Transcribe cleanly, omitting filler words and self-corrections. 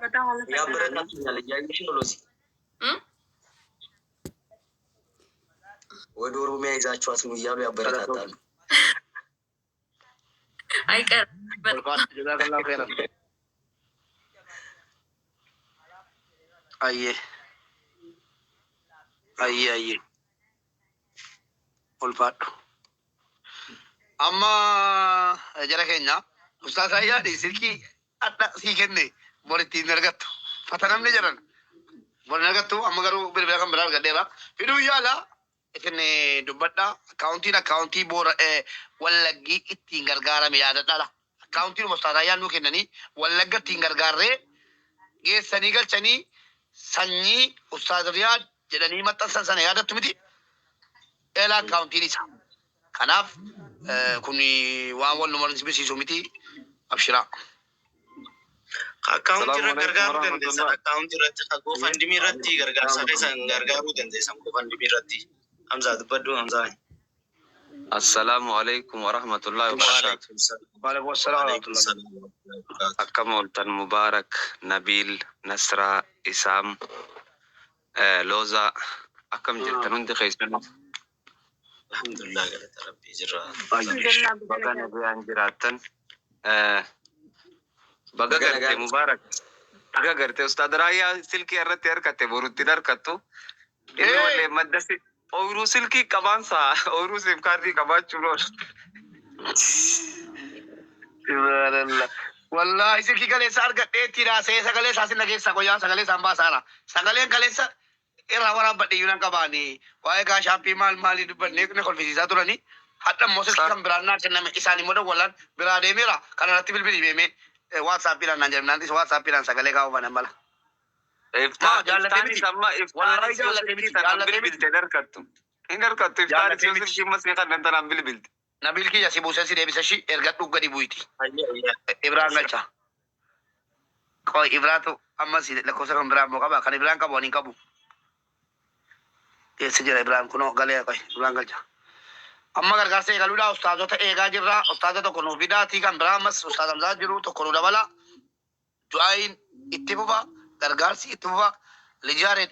በጣም አመሰግናለሁ። ያበረታቱኛል። እያየሽ ነው ሎሲ። ወደ ኦሮሚያ ይዛችኋት ነው እያሉ ያበረታታሉ። አይቀርም። Ulfaadhu jazakallahu khairan. Ayyee ayyee ayyee ulfaadhu. Amma jara keenya Ustaaz Ayyaadhi silkii adda sii kenne bor ittiin argattu. Fatanamne jedhan bor hin argattu amma garuu bilbila kan biraa argadheera. Fiduu yaala isin dubbadha. Akkaawuntiin akkaawuntii boora Wallaggii ittiin gargaarame yaadadhaadha. Akkaawuntiin Ustaaz Ayyaan nuu kennanii Wallagga ittiin gargaarree geessanii galchanii sanyii Ustaaz Riyaad jedhanii maxxansan sana yaadattu miti. Eelaa akkaawuntiin isa. Kanaaf kun waan wal nu barsiisu miti. Abshiraa. Akkaawuntii Salaamu irra alaikum gargaaruu dandeessan. warahmatullah. Akkaawuntii irratti GoFundMe irratti gargaarsa keessan gargaaruu dandeessan. GoFundMe irratti. Hamzaa dubbadhu Hamzaa. Assalaamu alaikum warahmatullahi wabarakatuh. Waalaikum salaam. Waalaikum salaam Waalaikum warahmatullahi. salaam. Warahmatullahi wabarakatuh. Akkam ooltan Mubaarak, Nabiil, Nasraa, Isaam, Looza akkam jirtan hundi keessanuu Alhamdulillah galata rabbii jirra. Alhamdulillah baga baga nagaan. nagaan jiraattan. Eh, Baga Baga garte nagaan. Mubaarak. Baga garte Ustaad Raayyaa silkii irratti harkatte borutti hin harkattu. Inni wallee madda si ooyiruu silkii qabaansa ooyiruu siim kaardii qabaachuun oolu. Subhanallah. Wallahi silkii kaleessa argadhee raasee sagalee isaa sinna keessa qoyyaa sagalee isaan baasaara. Sagaleen kaleessa irraa waraabbadhe iyyuu nan qabaani. Waa'ee gaashaappii maal maalii dubbannee ni kolfisiisaa turanii. Hadha immoo silkii kan biraan naa kenname isaan immoo dawwalaan biraa deemeera. Kana irratti bilbilii beemee waatsaappiidhaan naan jedhamnaan waatsaappiidhaan sagalee kaa'uu banan mala. Maa jaallatee Iftaanis miti. amma Wallahi iftaanis yoo jaallatee silkii miti. tanaan Jaallatee miti. bilbilte hin harkattu. Hin harkattu iftaanis Jaallatee yoo miti. silkii masii kannen tanaan bilbilte. Nabiil kiyya si buusee si deebisa ishii ergadhu gadi bu'iti. Ayyee ayyee. Ibraan galcha. Qoy Ibraatu ammas lakkoofsa kan biraa immoo qaba. Kan Ibraan qabu ani hin qabu. Keessa jira Ibraan kunoo galee qoy Ibraan galcha. Amma gargaarsa eegaluudha ustaazota eegaa jirra. Ustaaza tokko nuuf fidaatii kan biraa ammas ustaaz Hamzaa jiru tokko nu dabala. Du'aayin itti fufa. Gargaarsi itti fufa. Lijaareen